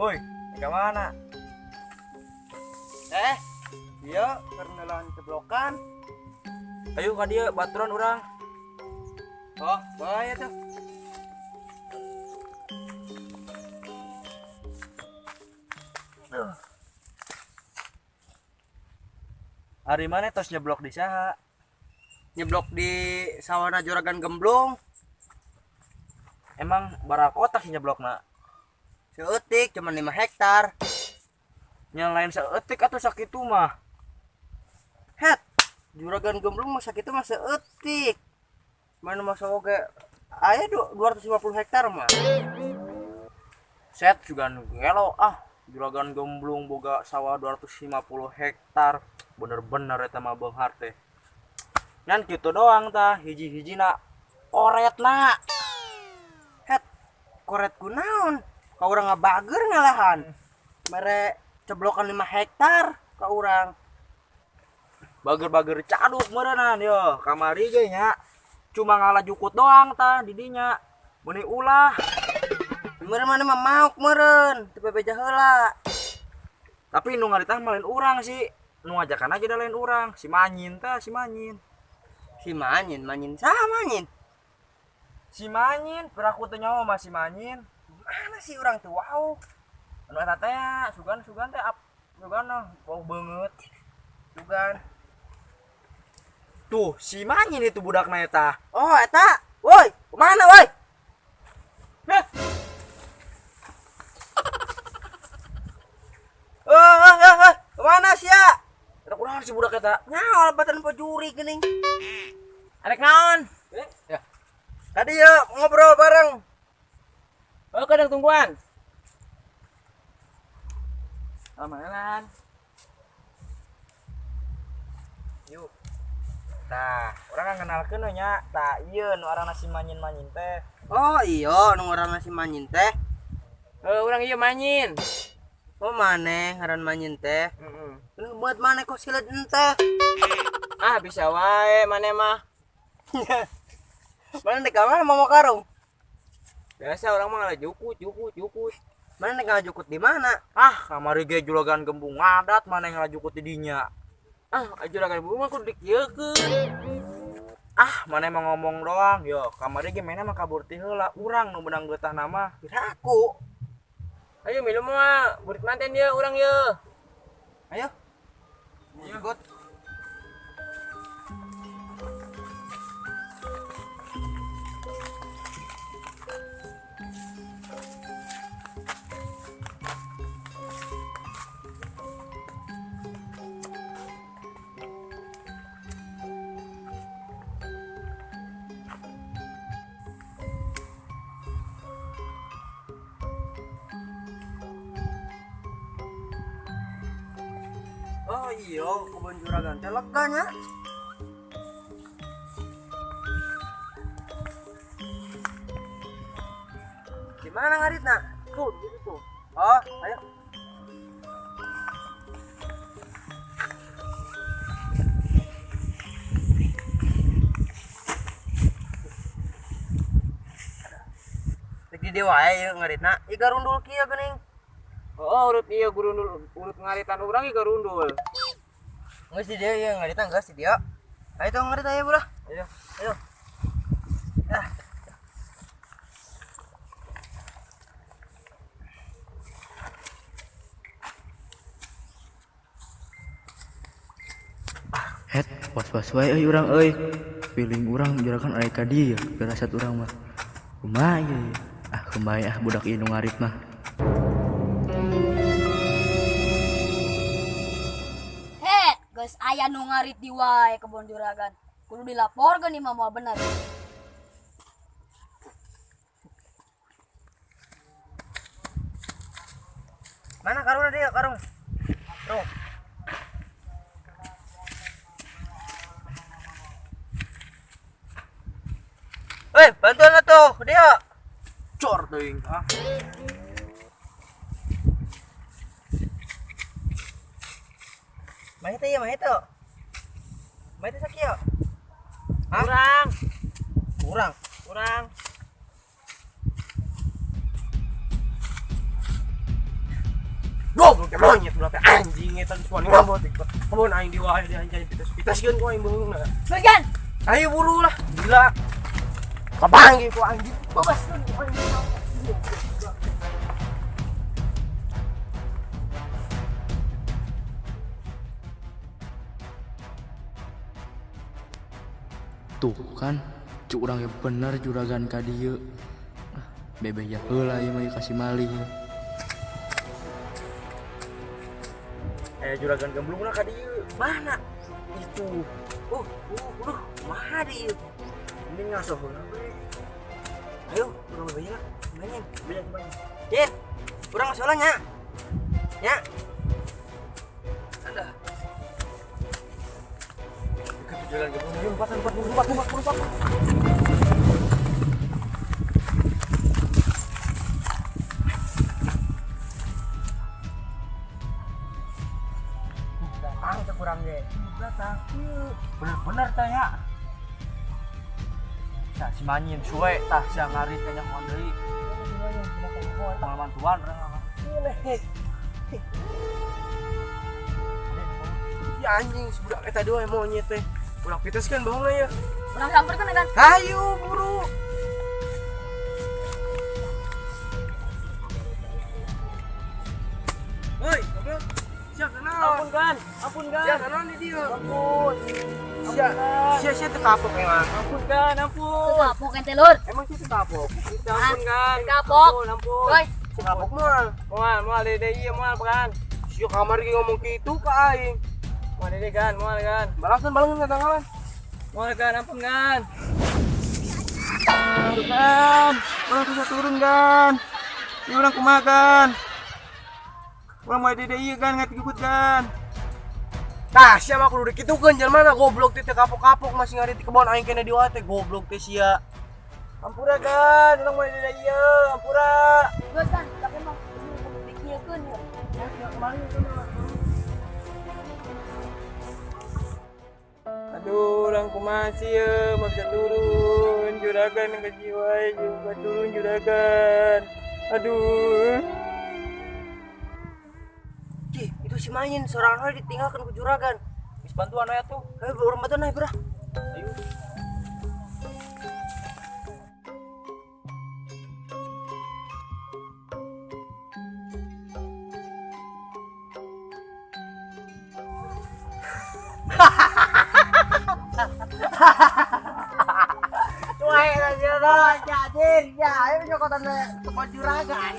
Woi, ke mana? Iya, karena ceblokan. Ayo ka dieu baturan urang. Oh, bahaya tuh. Ari mana tos nyeblok di saha? Nyeblok di sawana Juragan Gemblung. Emang barak otak sih nyeblokna? Seeutik cuma 5 hektar. Yang lain seeutik atau sakitu mah? Het, Juragan Gemblung mah sakitu mah seeutik. Mana masa oge aya 250 hektar mah. Set juga gelo ah, Juragan Gemblung boga sawah 250 hektar. Bener-bener eta mah beunghar teh. Ngan kitu doang tah, hiji-hijina koretna. Het, koret kunaon? Ka urang ngabager ngalahan. Mere ceblokan 5 hektar ka urang. Bager-bager caduk meureunnan yo, kamari ge nya. Cuma ngalah jukut doang tah di dinya. Meuni ulah. Meureun mana mah mauk meureun, teu bebeja heula. Tapi nu ngaritah mah lain urang sih. Nu ngajakan aja da lain urang, si Manyin tah, si Manyin. Si Manyin, Manyin saha Manyin? Si Manyin, piraku teu nyaho mah si Manyin. Mana sih urang teu wau. Anu eta teh sugan-sugan teh sugan nah, wau beungeut. Sugan. Tuh, si Manyin itu budakna eta. Oh, eta. Woi, kemana woi? Heh. Kemana sia? Eta kunaon si budak eta? Nyaho lebatan pejuri geuning. Arek naon? Ya. Tadi ya ngobrol bareng. Oh, kadang tungguan. Amalan. Yuk. Tah, urang ngenalkeun we nya. Tah, ieu nu aranna si Manyin-Manyin teh. Oh, iya nu ngaranna si Manyin teh. Heuh, urang ieu Manyin. Oh, maneh ngaran Manyin teh. Heeh. Nu buat maneh kok silet enteh. Ah, bisa wae maneh mah. Mana nek mana mau karung? Biasa urang mah ngalah jukut, jukut, jukut. Mana nek ngajukut di mana? Ah, kamari ge Juragan Gembung ngadat maneh ngalajukut di dinya. Ah, Juragan Gembung mah kudu dikieukeun. Ah, maneh mah ngomong doang. Yo, kamari ge mainna mah kabur ti heula. Urang nu beunang geutah nama. Piraku. Ayo minum mah, burit manten ye urang ye. Ayo. Ikut. Oh iya, kebun juragan teh lega nya. Gimana ngaritna? Tuh, di situ tuh. Oh, ayo. Rek di dieu wae ieu ngaritna. Ieu garundul kieu geuning. Oh, urut ieu gurundul, urut ngaritan urang ieu garundul. Geus di dieu ieu ngaritan geus di dieu. Ayo tong ngarit aya bulah. Ayo. Ayo. Ah. Het, was-was wae euy urang euy. Feeling urang juragan aya ka dieu, pirasat urang mah. Kumaha ieu? Ah, kumaha ah budak ieu nu ngarit mah. Het, geus aya nu ngarit di wae kebon juragan. Kudu dilaporkeun ieu mah moal bener. Mana karungna dia, karung? Tuh. Woi, bantuan atuh, dia. Cor teuing ah. Mah itu ya, mah itu. Mah itu sakieu. Hah? Kurang. Kurang. Kurang. Monyet budak teh anjing eta geus wani ngabot teh. Kebon aing diwae di anjing pitas-pitaskeun ku aing beungna. Juragan. Ayo buru lah, gila. Kapanggih ku anjing, babaskeun ku anjing. Tuh kan, cuk urang ge bener juragan ka dieu. Ah, bebeja heula ieu mah kasih maling. Juragan gemblungna ka dieu. Mana? Itu. Uduh, kumaha dieu? Mending ngaso heula we. Ayo, urang bebeja lah. Banyak. Bebeja kumaha? Cin, urang ngaso heula nya. Nya. Ada. Juragan gemblung, ayo lompat, lompat, lompat, lompat, lompat. Datang ke kurang ge. Datang. Bener-bener tanya. Nah, si manyin suwe tah sia ngarit tanya kuan deui. Pengalaman tuan urang. Ya anjing sebudak eta dua monyet teh. Urang pitaskeun bohongna ya. Urang samperkeun kan. Hayu buru. Hoi, goblok. Sia kenal. Ampun kan, ampun kan. Sia kenal di dieu. Ampun. Sia, sia sia teu kapok emang. Ampun kan, ampun. Teu kapok ente lur. Emang sia teu kapok. Ampun kan. Teu kapok. Ampun, ampun. Woi, Sia kapok moal. Moal, moal dede ieu moal kan. Sia kamar ge ngomong kitu ka aing. Moal dede kan, moal kan. Balasan balengan katanggalan. Moal kan, ampun kan. Kan, urang bisa turun kan. Ieu urang kumaha kan. Urang moal dede ieu kan ngatikut kan. Tah, sia mah kudu dikitukeun jelema na goblok teh teu kapok-kapok masih ngarit di kebon aing kena diwae teh goblok teh sia. Ampura kan, urang moal dede ieu, ampura. Geus kan, tapi mah kudu dikieukeun ya. Aduh, urang kumaha sih ye, mah bisa turun juragan ke jiwa, juga turun juragan. Aduh. Cih, itu si Mayin sorangan we ditinggalkeun ku juragan. Geus bantuan we atuh. Ayo urang bantuan ayo, Bro. Ayo. Cuek aja lah, jadin ya, ayo nyokotan kebon juragan.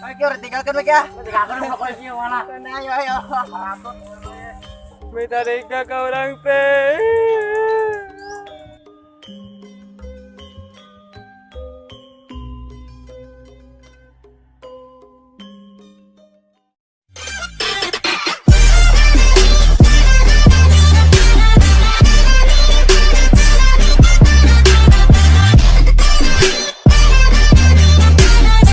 Oke, urang tinggalkeun we ya. Tinggalkeun pokoknya mana. Ayo, ayo. Minta reka ka urang teh.